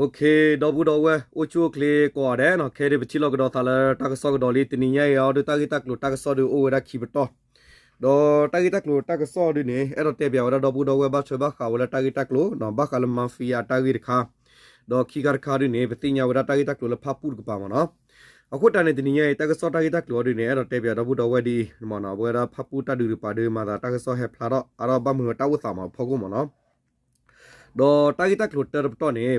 ဒီပုၢ်ဒီဝဲၢ် အိၣ်ဆူၣ်အိၣ်ချ့ကိးဂၤဒဲးနီၤ, ခဲအံၤပထံၣ်လိာ်ကဒီးသးလၢတၢ်ကစီၣ်ကဒီးလံ, တနံၤညါအံၤအီၤဒုး တၢ်ဂ့ၢ်တၢ်ကျိၤတၢ်ကစီၣ်ဒုးအိၣ်ဝဲဒၣ်ခံပတီၢ်, ဒီးတၢ်ဂ့ၢ်တၢ်ကျိၤတၢ်ကစီၣ်ဒုးန့ၣ် အဲၣ်ဒိးတဲပၠးဝဲဒၣ်ဒီပုၢ်ဒီဝဲၢ် ဘၣ်ထွဲဘၣ်ဃးဝဲလၢတၢ်ဂ့ၢ်တၢ်ကျိၤနီၤ, ဘၣ်ဃးလၢ mafia တၢ်ဂ့ၢ်တခါ, ဒီးခံခါတခါဒုးန့ၣ် ပသ့ၣ်ညါဝဲဒၣ်တၢ်ဂ့ၢ်တၢ်ကျိၤလၢဖၣ်ပူၣ်တကပၤမ့ၢ်နီၤ. အဃိတၢ်န့ၣ် တနံၤညါအံၤ တၢ်ကစီၣ်တၢ်ဂ့ၢ်တၢ်ကျိၤအီၤဒုးန့ၣ် အဲၣ်ဒိးတဲပၠးဒီပုၢ်ဒီဝဲၢ်ဒ်အံၤမ့ၢ်နီၤ, အဝဲဒၣ်ဖၣ်ပူၣ်တၢ်ဒုးတကပၤဒုး မၤသးတၢ်ကစီၣ်ဟဲဖျါထီၣ် အါထီၣ်ဘၣ်မနုၤဝဲတၢ်အိၣ်သးမ့ၢ်ဖီခိၣ်မ့ၢ်နီၤ. ဒီးတၢ်ဂ့ၢ်တၢ်ကျိၤတၢတပတီၢ်န့ၣ်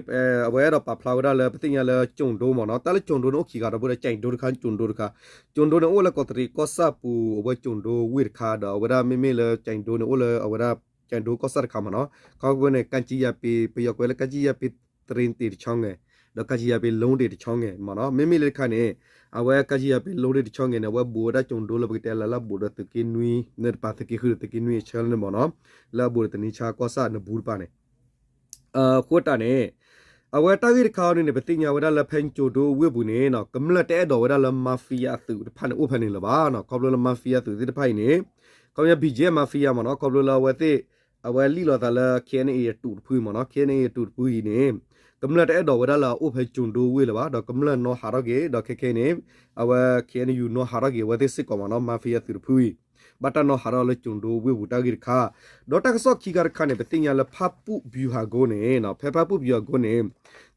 အဝဲအဲၣ်ဒိးပာ်ဖျါဝဲဒၣ်လၢ ပသ့ၣ်ညါလၢကၠိၣ်ဒိမ့ၢ်နီၤ, တၢ်လၢကၠိၣ်ဒိန့ၣ်အိၣ်ခံဂၤဒီပုၢ်ဒီဝဲၢ်, ကၠိၣ်ဒိတခါ ကၠိၣ်ဒိတခါ, ကၠိၣ်ဒိန့ၣ်အိၣ်လၢကီးတရံးကီၢ်ဆၣ်ပူၤ အဝဲကၠိၣ်ဒိဝ့ၢ်တခါ ဒီးအဝဲဒၣ်မ့မ့ၢ်လၢကၠိၣ်ဒိန့ၣ် အိၣ်လၢအဝဲဒၣ်ကၠိၣ်ဒိကီၢ်ဆၣ်တခါမ့ၢ်နီၤ, ခီဖျိန့ၣ် ကၣ်ကံယၤပ့ၤ ပယီၤကွဲးလၢ ကၣ်ကံယၤပ့ၤ တရံးတ့ၢ်တဆီငဲၤ, ဒီး ကၣ်ကံယၤပ့ၤ လိတ့ၢ်တဆီငဲၤမ့ၢ်နီၤ, မ့မ့ၢ်လၢတခါန့ၣ် အဝဲ ကၣ်ကံယၤပ့ၤ လိတ့ၢ်တဆီငဲၤန့ၣ် အဝဲဘူးဝဲဒၣ်ကၠိၣ်ဒိလၢပကတဲလၢ လၢအဘူးဒီးသုးက့နွံ နတပၤ သုးက့ဃုဒီးသုးက့နွံအဆၢလၢန့ၣ်မ့ၢ်နီၤ, လၢအဘူးဒီးတနံၤဆါကီၢ်ဆၣ်နဘူးတပၤန့ၣ် အဃိတၢ်န့ၣ် အဝဲတၢ်ဂ့ၢ်တခါအံၤန့ၣ် ပသ့ၣ်ညါဝဲဒၣ်လၢဖဲကၠိၣ်ဒိဝ့ၢ်ပူၤန့ၣ် ကမျၢၢ်တအဲၣ်ဒိးဝဲဒၣ်လၢ mafia အသုးတဖၣ်န့ၣ် အိၣ်ဖဲန့ၣ်လၢၤဘၣ်နီၤ, ခီဖျိလၢ mafia သုးသ့ၣ်တဖၣ်အံၤန့ၣ် ခီဖျိ BGF mafia မ့ၢ်နီၤ, ခီဖျိလၢအဝဲသ့ၣ် အဝဲလံၣ်လီၤသးလၢ KNA အတူးတဖုမ့ၢ်နီၤ, KNA အတူးတဖုအံၤန့ၣ် ကမျၢၢ်တအဲၣ်ဒိးဝဲဒၣ်လၢအအိၣ်ဖဲကၠိၣ်ဒိဝ့ၢ်လၢၤဘၣ်, ဒီးကမျၢၢ်နီၤဟးထီၣ်က့ၤ, ဒီးခဲခဲအံၤန့ၣ် အဝဲ KNU နီၤဟးထီၣ်က့ၤအဝဲသ့ၣ်စ့ၢ်ကီးမ့ၢ်နီၤ, mafia သုးတဖုအံၤ ဘၣ်တၢ်နီၤဟးထီၣ်လၢကၠိၣ်ဒိဝ့ၢ်ပူၤတၢ်ဂ့ၢ်တခါ, ဒီးတၢ်ကစီၣ်ခံခါတခါန့ၣ် ပသ့ၣ်ညါလၢဖၣ်ပူၣ်ဗျူဟာကုန်းန့ၣ် ဖဲဖၣ်ပူၣ်ဗျူဟာကုန်းန့ၣ်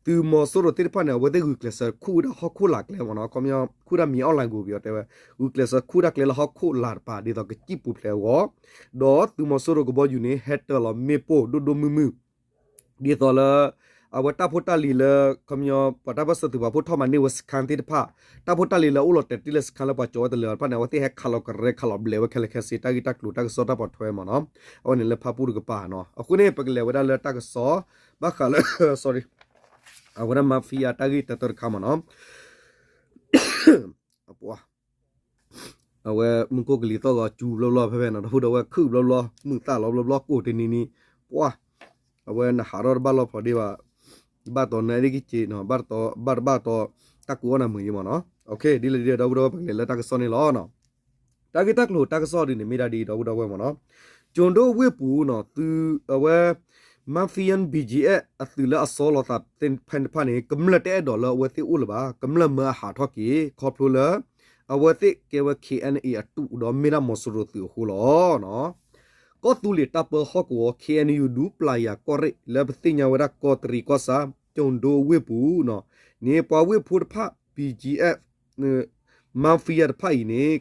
သုးမီၤစိရိၤသ့ၣ်တဖၣ်န့ၣ် အဝဲသ့ၣ်ဂုာ်ကျဲးစၢးခူၣ်ဝဲဒၣ်ဟီၣ်ခိၣ်လာ်ကျဲမ့ၢ်နီၤ, ခီပညီ ခူၣ်ဒၣ်မံၤအီၣ်လၢ်ကိၤပယီၤတဲဝဲ, ဂုာ်ကျဲးစၢးခူၣ်ဒၣ်ကျဲလၢဟီၣ်ခိၣ်လာ်တပၤ ဒ်သိးကစံၣ်ပူၤဖျဲးအဂီၢ်, ဒီးသုးမီၤစိရိၤကဘီယူၤန့ၣ် ဟဲတၢၤလီၤမ့ၣ်ပိၢ်ဒိၣ်ဒိၣ်မုၢ်မုၢ် ဒ်သိးလၢ အဝဲတၢ်ဖိတၢ်လံၤလၢ ခီပညီ ပှၤတၢ်ပၢၢ်ဆၢသုးပာ်ဖှိၣ်ထီၣ်မၤန့ၢ်ဝဲစခန်းသ့ၣ်တဖၣ်, တၢ်ဖိတၢ်လံၤလၢအအိၣ်လီၤတဲာ်တ့ၢ်လၢစခန်းလၢပှၤကၠီၤဝဲတလၢာ်တဖၣ်န့ၣ် အဝဲသ့ၣ်ဟဲခးလီၤကရဲခးလီၤဘျဲးဝဲခဲလၢာ်ခဲဆ့ တၢ်ဂ့ၢ်တၢ်ကျိၤတၢ်ကစီၣ်တၢ်ပိာ်ထွဲမ့ၢ်နီၤ, အဝဲန့ၣ်လၢဖၣ်ပူၣ်တကပၤနီၤ, အဃိန့ၣ် ပကလဲၤဝဲဒၣ်လၢတၢ်ကစီၣ် ဘၣ်ဃးလၢ sorry အဝဲဒၣ် mafia တၢ်ဂ့ၢ်တၢတၢတခါမ့ၢ်နီၤ အဝဲမုၢ်ကိၢ်ကလံၤသီၣ်ဂီၤ စူၤဘျီဘျီဖဲဖဲနီၤ, ဒီပုၢ်ဒီဝဲၢ်ခုၣ်ဘျီဘျီ မုာ်သၣ်လီၤဘျီဘျီ ကိၢ်တနံၤနံၤ, ပှၢ်, အဝဲနဟးထီၣ်တဘၣ်လီၢ်ဖီဒ့ဘၣ်, ဘၣ်တီနၢ်အ့ၣ်ဒ့က့နီၤ, ဘၣ်တီ ဘၣ်တဘၣ်တီ တၢ်ကူအီၣ်နၤမုာ်ယံမ့ၢ်နီၤ, ဒ်လဲၣ်ဒ်လဲၣ် ဒီပုၢ်ဒီဝဲၢ် ပကလဲၤလၢတၢ်ကစီၣ်န့ၣ်လီၤ. တၢ်ဂ့ၢ်တၢ်ကျိၤတၢ်ကစီၣ်ဒ်န့ၣ်မ့ၢ်ဒၣ်ဒ်အံၤ ဒီပုၢ်ဒီဝဲၢ်မ့ၢ်နီၤ, ကၠိၣ်ဒိဝ့ၢ်ပူၤနီၤ သုးအဝဲ mafia BGF အသုးလၢအဆီလီၤသးသ့ၣ်တဖၣ်န့ၣ် ကမျၢၢ်တအဲၣ်ဒိးလၢအဝဲသ့ၣ်အိၣ်လၢၤဘၣ်, ကမျၢၢ်မၢအဟးထီၣ်က့ၤ ခီဖျိလၢ အဝဲသ့ၣ်ကဲဝဲ KNA အတူးဒီးမ့ၢ်ဒၣ်မီၤစိရိၤသုးအဃိလီၤ. ကီၢ်သူလ့ၤတၢ်ပၢဟီၣ်ကဝီၤ KNU ဒူပျၢ်ယၤကီၢ်ရ့ၣ် လၢပသ့ၣ်ညါဝဲဒၣ်ကီးတရံးကီၢ်ဆၣ် ကၠိၣ်ဒိဝ့ၢ်ပူၤန့ၣ် ပှၤဝ့ၢ်ဖိတဖၣ် BGF mafia တဖၣ်အံၤန့ၣ်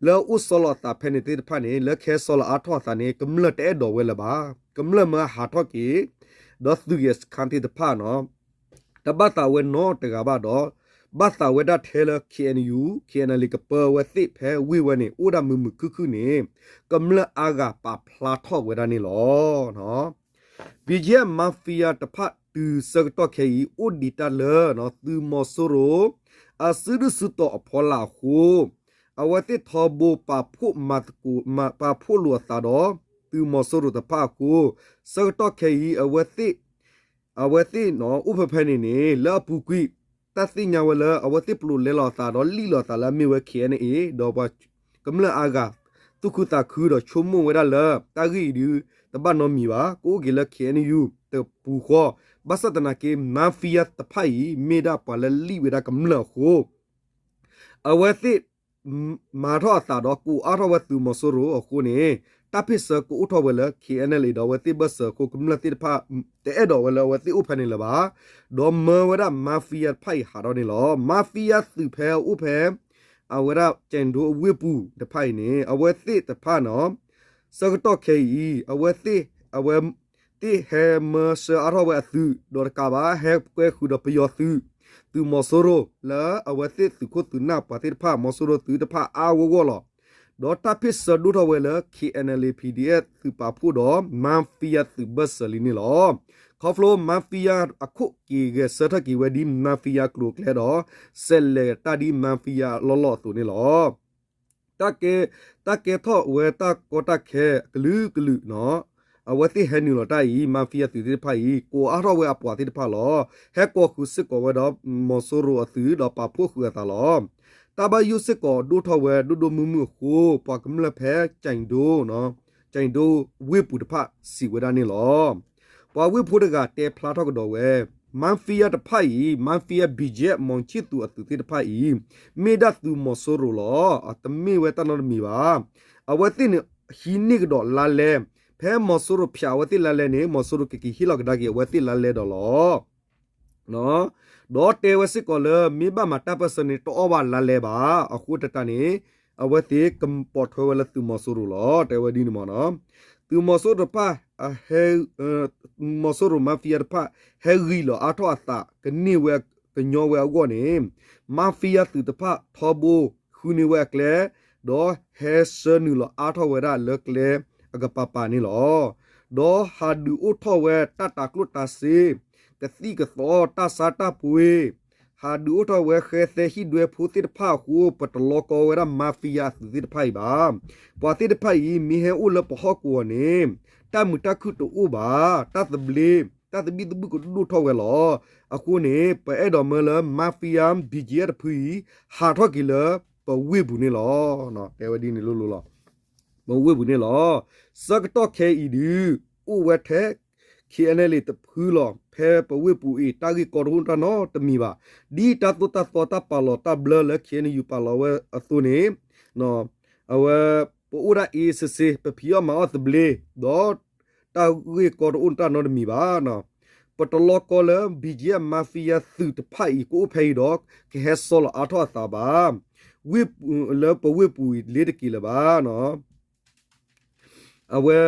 လၢအအိၣ်ဆီလီၤအသးဖဲန့ၣ်သ့ၣ်တဖၣ်န့ၣ် လၢကဟဲဆီလီၤအါထီၣ်အသးန့ၣ် ကမျၢၢ်တအဲၣ်ဒိးဝဲလၢၤဘၣ်, ကမျၢၢ်မၢအဟးထီၣ်က့ၤ ဒီးသုးဂဲၤစခန်းသ့ၣ်တဖၣ်န့ၣ် တဘၣ်သးဝဲနီတဂၤဘၣ်ဒီး ဘၣ်သးဝဲဒၣ်ထဲလၢ KNU KNLA ကပၢဝဲသ့ၣ်ဖဲဝ့ၢ်ဝဲန့ၣ် အိၣ်ဒၣ်မုာ်မုာ်ခုၣ်ခုၣ်န့ၣ် ကမျၢၢ်အါဂၤပာ်ဖျါထီၣ်ဝဲဒၣ်န့ၣ်လီၤ. BGF mafia တဖၣ်တုၤဆၢကတီၢ်ခဲအံၤ အိၣ်ဒံးတၢ်လၢ သုးမီၤစိရိၤ အစုဒုၣ်စုတီၤအဖီလာ်အဃိ အဝဲသ့ၣ်ထီဘိပာ်ဖှိၣ်မၤသကိး ပာ်ဖှိၣ်လိာ်အသးဒီး သုးမီၤစိရိၤတဖၣ်အဃိ ဆၢကတီၢ်ခဲအံၤ အဝဲသ့ၣ် အဝဲသ့ၣ်န့ၣ် အိၣ်ဖဲဖဲန့ၣ်န့ၣ် လၢအပူၤကွံာ် တၢ်သ့ၣ်ညါဝဲလၢ အဝဲသ့ၣ်ပျိးလဲလီၤအသးဒီးလံၣ်လီၤအသးလၢအမ့ၢ်ဝဲ KNA ဒီးပှၤကမျၢၢ်အါဂၤ သူၣ်ခုသးခုဒီးဆိကမိၣ်ဝဲဒၣ်လၢ တၢ်ဂ့ၢ်အံၤဒုး တဘၣ်နီတမံၤဘၣ်, ကအိၣ်က့ၤလၢ KNU တပူၤဃီ, ဘၣ်ဆၣ်သနာ်က့ mafia တဖၣ်အံၤ မ့ၢ်ဒၣ်ပှၤလၢလံၣ်ဝဲဒၣ်ကမျၢၢ်အဃိ အဝဲသ့ၣ် မၤထီၣ်အသးဒီးကိးအါထီၣ်ဝဲသုးမီၤစိရိၤအဃိန့ၣ် တၢ်ဖ့ၣ်ဆၢကအိၣ်ထီၣ်ဝဲလၢ KNLA ဒီးအဝဲသ့ၣ်ဘၢၣ်စၢၤအဃိ ကမျၢၢ်သ့ၣ်တဖၣ် တအဲၣ်ဒိးဝဲလၢအဝဲသ့ၣ်အိၣ်ဖဲန့ၣ်လၢၤဘၣ်, ဒီးမၢဝဲဒၣ် mafia တဖၣ်အံၤဟးထီၣ်န့ၣ်လီၤ. mafia သုးဖဲအိၣ်ဖဲ အဝဲဒၣ်ကၠဲၣ်ဒိအဝ့ၢ်ပူၤတဖၣ်အံၤန့ၣ် အဝဲသ့ၣ်တဖၣ်န့ၣ် ဆၢကတီၢ်ခဲအံၤ အဝဲသ့ၣ် အဝဲသ့ၣ်ဟဲမၢဆှၢအါထီၣ်ဝဲအသုး ဒီးတကးဘၣ် ဟဲကွဲဃုာ်ဒီးပယီၤသုး သုးမီၤစိရိၤ လၢအဝဲသ့ၣ်သုးခိၣ်သုးနၢ်ပှၤသ့ၣ်တဖၣ် မီၤစိရိၤသုးတဖၣ်အါဂီၢ်ဂီၢ်လီၤ. ဒီးတၢ်ဖ့ၣ်ဆၢဒိၣ်ထီၣ်ဝဲလၢ KNLA PDF သုးပာ်ဖှိၣ်ဒီး mafia သုးဘၢၣ်စၢၤလံန့ၣ်လီၤ. ခီဖျိ mafia အခိၣ်က့ၤဂဲၤဆၢထၢၣ်က့ၤဝဲဒ် mafia ကျိၤကျဲဒီး စဲးလဲၤတၢ်ဒ် mafia လီၢ်လီၢ်အသိးန့ၣ်လီၤ. တၢ်ကဲ တၢ်ကဲထီၣ်ဝဲတၢ်ကီတၢ်ခဲကလုာ်ကလုာ်န့ၣ် အဝဲသ့ၣ်ဟဲနုာ်လီၤတၢ်အံၤ mafia သုးသ့ၣ်တဖၣ်အံၤ ကိးအါထီၣ်ဝဲအပှၤသ့ၣ်တဖၣ်လီၤ. ဟဲကိးဃုာ်စ့ၢ်ကီးဝဲဒီး မီၤစိရိၤအသုးဒီးပာ်ဖှိၣ်ဃုာ်အသးလီၤ. တၢ်ဘၣ်ယိၣ်စ့ၢ်ကီးဒိၣ်ထီၣ်ဝဲဒိၣ်ဒိၣ်မုၢ်မုၢ်အဃိ ပှၤကမျၢၢ်ဖဲကၠဲၣ်ဒိ ကၠဲၣ်ဒိဝ့ၢ်ပူၤတဖၣ်စံးဝဲဒၣ်န့ၣ်လီၤ. ပှၤဝ့ၢ်ဖိတဂၤတဲဖျါထီၣ်ကဒီးဝဲ mafia တဖၣ်အံၤ mafia BGF မီၤဆံၣ်သူးအသုးသ့ၣ်တဖၣ်အံၤ မ့ၢ်ဒၣ်သုးမီၤစိရိၤလီၤ. တမ့ၢ်ဝဲတၢ်နီတမံၤဘၣ်. အဝဲသ့ၣ်န့ၣ် ဟံးန့ၢ်ကဒီးလါလဲ, ဖဲမီၤစိရိၤဖျးအဝဲသ့ၣ်လါလဲန့ၣ် မီၤစိရိၤကက့ၤဟ့ၣ်လီၤကဒါက့ၤအဝဲသ့ၣ်လါလဲဒီးလီၤ. ဒီးတဲဝဲစ့ၢ်ကီးလၢ မ့ၢ်ဘၣ်မၤတၢ်ပၢၢ်ဆၢန့ၣ် တအီၣ်ဘၣ်လါလဲဘၣ်. အဃိသတးန့ၣ် အဝဲသ့ၣ်ကပိာ်ထွဲဝဲလၢသုးမီၤစိရိၤလီၤ. တဲဝဲဒ်န့ၣ်မ့ၢ်နီၤ. သုးမီၤစိရိၤတဖၣ် မီၤစိရိၤ mafia တဖၣ် ဟဲဂံၢ်လီၤအါထီၣ်အသး ကန့ၢ်ဝဲကညီဝဲအဂီၢ်န့ၣ် mafia သုးတဖၣ်ထီဘိ ဃုန့ၢ်ဝဲအကျဲ ဒီးဟဲဆှၢနုာ်လီၤအါထီၣ်ဝဲဒၣ်လၢကျဲအကပၤပၤန့ၣ်လီၤ. ဒီးဟးဒုးအိၣ်ထီၣ်ဝဲတၢ်တၤကျိၣ်တၤစ့, ကသံၣ်ကသီ တၢ်ဆါတၢ်ပှ့ၤ, ဟးဒုးအိၣ်ထီၣ်ဝဲဃဲသဲဟံၣ်ဒွဲဖိသ့ၣ်တဖၣ်အဃိ ပတလီကီဝဲဒၣ် mafia အသုးသ့ၣ်တဖၣ်အံၤဘၣ်. ပှၤသ့ၣ်တဖၣ်အံၤ မ့ၢ်ဟဲအိၣ်လၢပဟီၣ်ကဝီၤန့ၣ် တၢ်မုာ်တၢ်ခုၣ်တအိၣ်ဘၣ်, တၢ်သဘျ့ တၢ်သဘံၣ်သဘုၣ်ကဒိၣ်ထီၣ်ဝဲလီၤ. အဃိန့ၣ် ပအဲၣ်ဒိးမၢလၢ mafia BGF တဖုအံၤ ဟးထီၣ်က့ၤလၢပဝ့ၢ်ပူၤန့ၣ်လီၤ. တဲဝဲဒ်န့ၣ်လိၤလိၤလီၤ. ပဝ့ၢ်ပူၤန့ၣ်လီၤ. ဆၢကတီၢ်ခဲအံၤဒုး အိၣ်ဝဲထဲ KNLA တဖုလီၤ. ဖဲပဝ့ၢ်ပူၤအံၤ တၢ်ဂ့ၢ်ကီတအိၣ်တၢ်နီတမံၤဘၣ်. ဒ်တၢ်သိၣ်တၢ်သီတၢ်ပာ်လီၤတၢ်ဘျၢလၢ KNU ပာ်လီၤဝဲအသိးန့ၣ် အဝဲ ပအိၣ်ဒၣ်အ့စ့စ့ ပဖံးအီၣ်မၤအီၣ်သဘျ့ ဒီးတၢ်ဂ့ၢ်ကီတအိၣ်တၢ်နီတမံၤဘၣ်. ပတလီကီလၢ BGF mafia သုးတဖၣ်အံၤ ကအိၣ်ဖဲအံၤဒီး ကဟဲဆီလီၤအါထီၣ်အသးဘၣ်. ဝ့ၢ်ပူၤ လၢပဝ့ၢ်ပူၤအံၤလ့ၤတက့ၤလၢၤဘၣ်. အဝဲ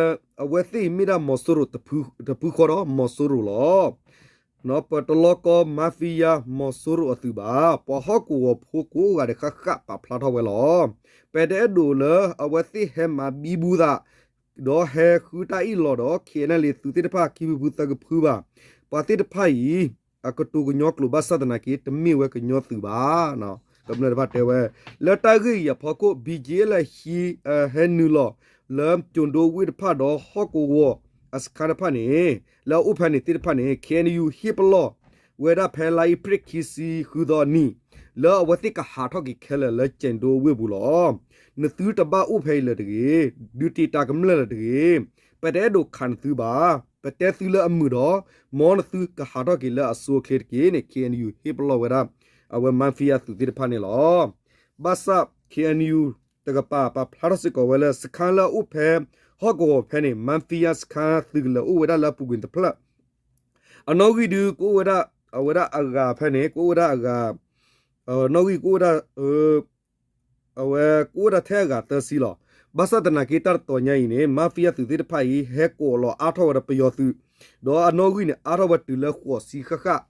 အဝဲသ့ၣ်အံၤမ့ၢ်ဒၣ်မီၤစိရိၤတဖုဃီဒီးမီၤစိရိၤလီၤ. ပတလီကီ mafia မီၤစိရိၤအသုးဘၣ်. ပှၤဟီၣ်ကဝီၤဖိကိးဂၤဒဲးဃၣ်ဃၣ်ပာ်ဖျါထီၣ်ဝဲလီၤ. ပတအဲၣ်ဒိးလၢအဝဲသ့ၣ်ဟဲမၤဘံဘူသး ဒီးဟဲဃုတၢ်အ့ၣ်လိာ်ဒီး KNLA သုးသ့ၣ်တဖၣ်ခံဖုဖုသၢကဖုဘၣ်. ပှၤသ့ၣ်တဖၣ်အံၤ အကတိၤကညီကျိာ်ဘၣ်ဆၣ်သနာ်က့ တမ့ၢ်ဝဲကညီသုးဘၣ်. ကမျၢၢ်တဖၣ်တဲဝဲ လၢတၢ်ဂ့ၢ်အံၤအဖီခိၣ် BGF လၢဟံး ဟဲနုာ်လီၤ လၢကၠိၤဒိဝ့ၢ်တဖၣ်ဒီးဟီၣ်ကဝီၤအစခါတဖၣ်န့ၣ် လၢအအိၣ်ဖဲန့ၣ်သ့ၣ်တဖၣ်န့ၣ် KNU ဟ့ၣ်ပလီၢ်ဝဲဒၣ်ဖဲလါအ့ဖြ့ၣ်ခံဆံဃုသီအနံၤ လၢအဝဲသ့ၣ်ကဟးထီၣ်က့ၤခဲလၢာ်လၢကၠိၤဒိဝ့ၢ်ပူၤလီၤ. နသုတဘၣ်အိၣ်ဖဲအံၤလၢၤတဂ့ၤ, ဒုးတံာ်တာ်ကမျၢၢ်လၢၤတဂ့ၤ, ပတအဲၣ်ဒိးခးနသုဘၣ်, ပတဲသုလၢအမုာ်ဒီး မ်နသုကဟးထီၣ်က့ၤလၢအဆိအချ့တက့ၢ်န့ၣ် KNU ဟ့ၣ်ပလီၢ်ဝဲဒၣ် အဝဲ mafia သုးသ့ၣ်တဖၣ်န့ၣ်လီၤ. ဘၣ်ဆၣ် KNU တကပၤ ပာ်ဖျါထီၣ်စ့ၢ်ကီးဝဲလၢ စခါလၢအအိၣ်ဖဲ ဟီၣ်ကဝီၤဖဲန့ၣ် mafia စခါသုးကလၢၤအိၣ်ဝဲဒၣ်လၢအပူၤကွံာ်တဖျၢၣ် အနီၣ်ဂံၢ်ဒုး ကအိၣ်ဝဲဒၣ် အဝဲဒၣ်အဂၤဖဲန့ၣ် ကအိၣ်ဝဲဒၣ်အဂၤ နီၣ်ဂံၢ်ကအိၣ်ဝဲဒၣ် အဝဲကအိၣ်ဝဲဒၣ်ထဲအဂၤသၢဆံလီၤ. ဘၣ်ဆၣ်သနာ်က့ တၢ်တတီၤညါအံၤန့ၣ် mafia သုးသ့ၣ်တဖၣ်အံၤ ဟဲကိးလီၤအါထီၣ်ဝဲဒီးပယီၤသုး, ဒီးအနီၣ်ဂံၢ်န့ၣ် အါထီၣ်ဝဲတုၤလၢဃိးဆံဃၣ်ဃၣ်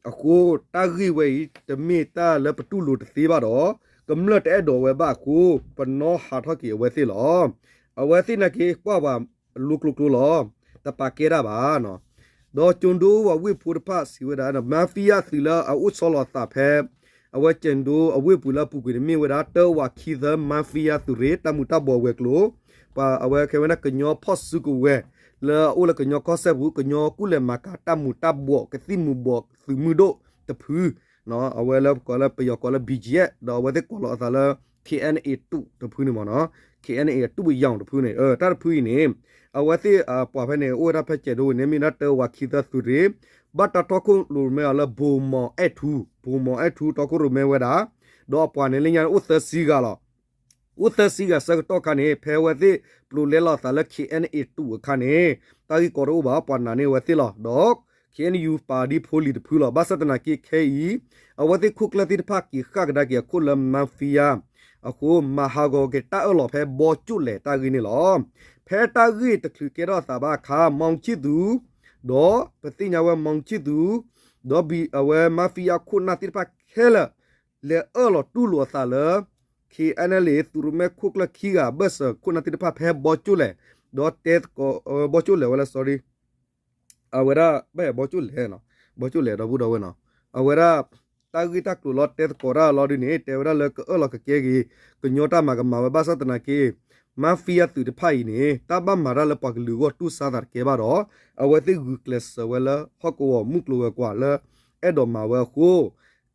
အဃိ တၢ်ဂ့ၢ်ဝဲအံၤ တမ့ၢ်တၢ်လၢပတူၢ်လိာ်တသ့ဘၣ်ဒီး ကမျၢၢ်တအဲၣ်ဒိးဝဲဘၣ်အဃိ ပနီၣ်ဟးထီၣ်က့ၤအဝဲသ့ၣ်လီၤ. အဝဲသ့ၣ်နာ်က့ ကွၢ်ပှၤလိၤကျိၤကျိၤလီၤ, တပာ်ကဲတၢ်ဘၣ်. ဒီးကၠိၤဒိဝ့ၢ်ဖိတဖၣ်စံးဝဲဒၣ် mafia သုးလၢအအိၣ်ဆီလီၤအသးဖဲ အဝဲကၠိၤဒိအဝ့ၢ်ပူၤလၢအပူၤကွံာ်န့ၣ်မ့ၢ်ဝဲဒၣ် တၢဝးခံသၢ mafia သုးရ့ၣ် တၢ်မူၤတၢ်ဘှီးဝဲၤကျိၤ, ပှၤအဝဲခဲဝဲဒၣ်ကညီဖီၣ်စုကဝဲၤ လၢအအိၣ်လၢကညီကီၢ်စဲၣ်ပူၤ ကညီကူၣ်လဲၤမၤကၤတၢ်မူၤတၢ်ဘှီး ကသံၣ်မူၤဘှီးသုးမုၢ်ဒိၣ်တဖု အဝဲလၢပကိးလၢပယီၤကိးလၢ BGF ဒီးအဝဲသ့ၣ်ကိးလီၤအသးလၢ KNA တူးတဖုန့ၣ်မ့ၢ်နီၤ, KNA အတူးပယီၤတဖုန့ၣ် တၢ်တဖုအံၤန့ၣ် အဝဲသ့ၣ်ပှၤဖဲန့ၣ် အိၣ်ဝဲဒၣ်ဖဲကၠဲးဒိဝ့ၢ်န့ၣ် မ့ၢ်ဒၣ်တၢဝးခံသၢသုးရ့ၣ်, ဘၣ်တၢ်တီခိၣ်ရိၣ်မဲအီၤလၢ ဘိၣ်မီၤအဲၣ်ထူ, ဘိၣ်မီၤအဲၣ်ထူ တီခိၣ်ရိၣ်မဲဝဲဒၣ်, ဒီးအပှၤန့ၣ်လၢညါန့ၣ် အိၣ်သၢဆံဂၤလီၤ. အိၣ်သၢဆံဂၤဆၢကတီၢ်ခါန့ၣ် ဖဲအဝဲသ့ၣ်ပျိးလဲလီၤအသးလၢ KNA တူးအခါန့ၣ် တၢ်ဂ့ၢ်ကီတအိၣ်ဘၣ် ပှၤနာ်န့ၢ်အဝဲသ့ၣ်လီၤ. ဒီး KNU ပာ်ဒ်ဖိလံၤတဖုလီၤ. ဘၣ်ဆၣ်သနာ်က့ခဲအံၤ အဝဲသ့ၣ်ခိၣ်ကျၢၢ်သ့ၣ်တဖၣ်က့ၤဃၣ်ကဒါက့ၤအခိၣ်လၢ mafia အဃိ မၤဟးဂီၤက့ၤတၢ်အၢၣ်လီၤဖဲဘီကၠိၣ်လဲၣ်တၢ်ဂ့ၢ်န့ၣ်လီၤ. ဖဲတၢ်ဂ့ၢ်တချုးကဲထီၣ်အသးဘၣ်အခါ မီၤဆံၣ်သူး ဒီးပသ့ၣ်ညါဝဲမီၤဆံၣ်သူး ဒီးအဝဲ mafia ခိၣ်နၢ်သ့ၣ်တဖၣ်ခဲလၢာ် လဲၤအၢၣ်လီၤတူၢ်လိာ်အသးလၢ KNLA သုးရိၣ်မဲခိၣ်ကျၢၢ်ခံဂၤ ဘၢၣ်စၢၤခိၣ်နၢ်သ့ၣ်တဖၣ်ဖဲဘီကၠိၣ်လဲၣ်, ဒီးတဲသကိး ဘီကၠိၣ်လဲၣ်ဝဲလၢ sorry အဝဲဒၣ် ဘၣ်ဘီကၠိၣ်လဲၣ်, ဘီကၠိၣ်လဲၣ်ဒီပုၢ်ဒီဝဲၢ်နီၤ, အဝဲဒၣ် တၢ်ဂ့ၢ်တၢ်ကျိၤလီၤတဲသကိးတၢ်လီၤဒုးန့ၣ် တဲဝဲဒၣ်လၢကအၢၣ်လီၤကကဲက့ၤ ကညီတၢ်မၤကမၣ်ဝဲ ဘၣ်ဆၣ်သနာ်က့ mafia သုးတဖၣ်အံၤန့ၣ် တၢ်ဘၣ်မၤတၢ်လၢပှၤကလုာ်အဂီၢ်တူၢ်ဆါသးတကဲဘၣ်ဒီး အဝဲသ့ၣ်ဂုာ်ကျဲးစၢးဝဲလၢဟီၣ်ကဝီၤမုၢ်ကျိၤဝဲၤကွာ်လၢ အဲၣ်ဒိးမၤဝဲအဃိ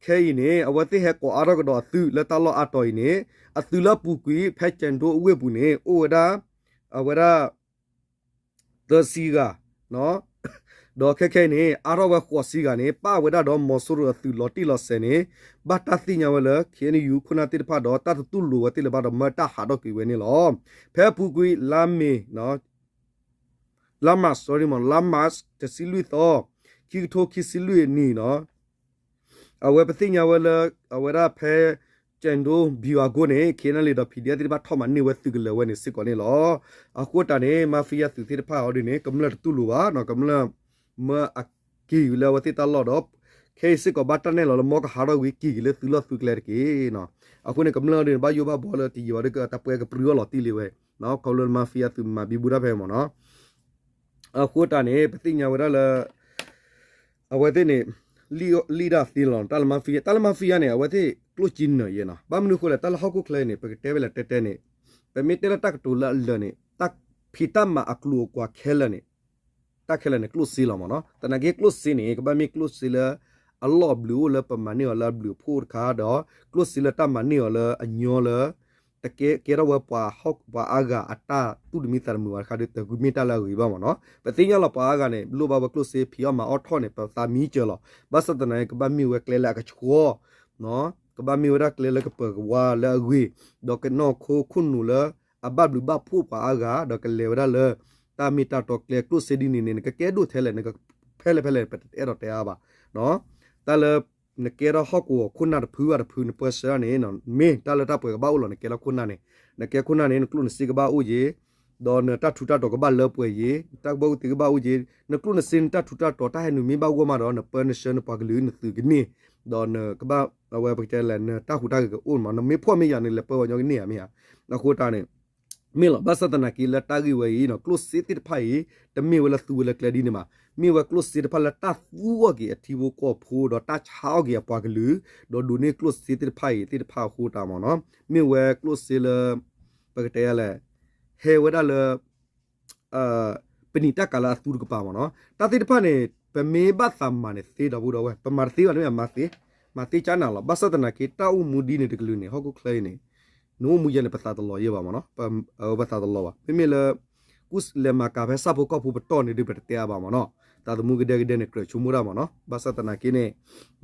ခဲအံၤန့ၣ် အဝဲသ့ၣ်ဟဲကိးအါထီၣ်ကဒီးအသုးလၢတၢ်လီၢ်အါတီၤအံၤန့ၣ် အသုးလၢအပူၤကွံာ်ဖဲကၠဲးဒိအဝ့ၢ်ပူၤန့ၣ် အိၣ်ဝဲဒၣ် အဝဲဒၣ် သၢဆံဂၤ, ဒီးခဲခဲအံၤန့ၣ် အါထီၣ်ဝဲဃိးဆံဂၤန့ၣ် ပၣ်ဝဲဒၣ်ဒီးမီၤစိရိၤအသုးလီၤတံၢ်လီၤဆဲးန့ၣ် ဘၣ်တၢ်သ့ၣ်ညါဝဲလၢ ခ့ၣ်အဲၣ်ယူၣ် ခိၣ်နၢ်သ့ၣ်တဖၣ်ဒီးတၢ်တတူၢ်လိာ်ဝဲသ့ၣ်လၢၤဘၣ်ဒီးမၢတၢ်ဟးထီၣ်ကွံာ်ဝဲန့ၣ်လီၤ. ဖဲအပူၤကွံာ်လါမ့ၤ လါမး sorry မး လါမး တဆံလွံၢ်သီ ခံကထိခံဆံလွံၢ်အနံၣ်နီၤ အဝဲပသ့ၣ်ညါဝဲလၢ အဝဲဒၣ်ဖဲ ကၠဲးဒိ ဘံၣ်အကိန့ၣ် ခ့ၣ်အဲၣ်ယူၣ် ဒီး ပီၣ်ဒီဖ် သ့ၣ်တဖၣ်ထီၣ်မၤန့ၢ်ဝဲသုးကလၢၤဝဲန့ၣ်စ့ၢ်ကီးန့ၣ်လီၤ. အဃိတၢ်န့ၣ် မၤဖံယါသုးသ့ၣ်တဖၣ်အီၤဒ်န့ၣ် ကမျၢၢ်တတူၢ်လိာ်ဘၣ်နီၤ ကမျၢၢ်မၢအက့ၤက့ၤလၢအဝဲသ့ၣ်တၢ်လီၢ်ဒီး ခဲအံၤစ့ၢ်ကီးဘၣ်တၢ်နဲၣ်လီၤလၢမီၢ်ကဟးထီၣ်ဝံၤက့ၤက့ၤလၢသုးလီၢ်သုးကျဲတက့ၢ်နီၤ. အဃိန့ၣ် ကမျၢၢ်အီၤဒ်န့ၣ် ဘၣ်ယိၣ်ဘၣ်ဘှီလၢတယံာ်ဘၣ်ဒီး တၢ်ပှဲၤကပြုၢ်အီၤလီၤတံၢ်လံဝဲ ခီဖျိလၢမၤဖံယါသုးမၤဘံဘူတၢ်ဖဲမ့ၢ်နီၤ အဃိတၢ်န့ၣ် ပသ့ၣ်ညါဝဲဒၣ်လၢ အဝဲသ့ၣ်န့ၣ် လံၣ်ဒၣ်သ့လီၤ တၢ်လၢမၤဖံယါ တၢ်လၢမၤဖံယါန့ၣ် အဝဲသ့ၣ်ကျိၣ်စ့နၢၤယဲနီၤ ဘၣ်မနုၤအဃိလဲၣ် တၢ်လၢဟီၣ်ခိၣ်ချၢအံၤန့ၣ် ပကတဲဝဲလဲၣ်တဲတဲန့ၣ် ပမ့ၢ်တဲလၢတၢ်ကတိၤလၢအလၢာ်န့ၣ် တၢ်ဖံးတၢ်မၤအကျိၤအကွာ်ခဲလၢာ်န့ၣ် တၢ်ခဲလၢာ်န့ၣ် ကျိၣ်စ့လီၤမ့ၢ်နီၤ သနာ်က့ကျိၣ်စ့န့ၣ် ကဘၣ်မ့ၢ်ကျိၣ်စ့လၢ အလီၢ်အဘျုးအိၣ်လၢပမၤန့ၢ်အီၤလၢအဘျုးအဖှိၣ်တခါဒီး ကျိၣ်စ့လၢတၢ်မၤန့ၢ်အီၤလၢအညီလၢ တကဲကဲထီၣ်ဝဲပှၤဟီၣ် ပှၤအါဂၤအတၢ်သူၣ်တမံသးတမုာ်ဘၣ်တခါဒီး တမ့ၢ်တၢ်လၢအဂ့ၤဘၣ်မ့ၢ်နီၤ ပသ့ၣ်ညါလီၤပှၤအါဂၤန့ၣ် လိၣ်ဘၣ်ဝဲကျိၣ်စ့ဖံးအီၣ်မၤအီၣ်ထီၣ်န့ၣ် ပသးမံစၢၤလီၤ ဘၣ်ဆၣ်သနာ်က့ ကဘၣ်မ့ၢ်ဝဲကျဲလၢအကဆှီ ကဘၣ်မ့ၢ်ဝဲဒၣ်ကျဲလၢကပၢၤကဝါလၢအဂ့ၤ ဒီးကနီၢ်ခိခိၣ်နူာ်လၢ အဘၣ်ဘျုးဘၣ်ဖှိၣ်ပှၤအါဂၤ ဒီးကလဲၤဝဲဒၣ်လၢ တၢ်မ့ၢ်တၢ်တီကျဲကျိၣ်စ့ဒ်န့ၣ်န့ၣ် နကကဲဒိၣ်ထဲလဲၣ် နကဖဲလဲၣ်ဖဲလဲၣ် ပတအဲၣ်ဒိးတဲအါဘၣ် တၢ်လၢ နကဲထီၣ်ဟီၣ်ကဝီၤခိၣ်နၢ်တဖုဘၣ်တဖု နပၢဆှၢန့ၣ် မ့ၢ်တၢ်လၢတၢ်ပှဲၤကဘၣ်အိၣ်လီၤ နကဲထီၣ်ခိၣ်နၢ်န့ၣ် နကဲခိၣ်နၢ်န့ၣ် နကျိၣ်နစ့ကဘၣ်အိၣ်ယံၤ ဒီးနတၢ်ထူးတၢ်တီၤကဘၣ်လၢပှဲၤယံၤ နတၢ်ကူၣ်ဘၣ်ကူၣ်သ့ကဘၣ်အိၣ်ယံၤ နကျိၣ်နစ့နတၢ်ထူးတၢ်တီၤ တၢ်ဟဲနုာ်မ့ၢ်ဘၣ်ဂီၢ်မးဒီး နပၢနဆှၢနပှၤကလုာ်နသုးကန့ၢ် ဒီးနကဘၣ် အဝဲပကတဲလဲၣ် နတၢ်ဟူးတၢ်ဂဲၤကအိၣ်မး နမ့ၢ်ဖှီၣ်မ့ၢ်ယာ်န့ၣ် လဲၤပၢဝဲညီကန့ၢ်ဧါမ့ၢ်ဧါ အဃိတၢ်န့ၣ် မ့ၢ်လီၤ ဘၣ်ဆၣ်သနာ်က့လၢတၢ်ဂ့ၢ်ဝဲအံၤနီၤ ကျိၣ်စ့သ့ၣ်တဖၣ်အံၤ တမ့ၢ်ဝဲလၢသူဝဲလၢကျဲဒ်န့ၣ်ဘၣ် မ့ၢ်ဝဲကျိၣ်စ့တဖၣ်လၢတၢ်သူအီၤက့ၤအထံဖိကီၢ်ဖိ ဒီးတၢ်ဆါအီၤက့ၤအပှၤကလုာ် ဒီးဒိးန့ၢ်ကျိၣ်စ့သ့ၣ်တဖၣ်အံၤသ့ၣ်တဖၣ်အဃိတၢ်မ့ၢ်နီၤ မ့ၢ်ဝဲကျိၣ်စ့လၢ ပကတဲလဲၣ် ဟဲဝဲဒၣ်လၢ ပနံာ်တၢ်ကၤလၢအသူတကပၤမ့ၢ်နီၤ တၢ်သ့ၣ်တဖၣ်န့ၣ် ပမ့ၢ်ဘၣ်သးမၤန့ၣ်သ့ဒီပုၢ်ဒီဝဲၢ် ပမၤတသ့ဘၣ်န့ၣ်မ့ၢ်မၤသ့ မၤသ့ကၢ်နၤလီၤ ဘၣ်ဆၣ်သနာ်က့ တၢ်အိၣ်မူဒ်န့ၣ်တကလုာ်န့ၣ် ဟီၣ်ခိၣ်ချၢအံၤန့ၣ် နအိၣ်မူယဲန့ၣ် ပသးတလီၤယဲဘၣ်မ့ၢ်နီၤ ပသးတလီၤဘၣ် မ့မ့ၢ်လၢ ကူၣ်လဲၤမၤကၤဖဲဆၣ်ဖိကီၢ်ဖိပတီၢ်န့ၣ်ဒုး ပတတဲအါဘၣ်မ့ၢ်နီၤ သးသမူကဒဲကဒဲန့ၣ် ကြၢးဆိကမိၣ်တၢ်မ့ၢ်နီၤ ဘၣ်ဆၣ်သနာ်က့န့ၣ်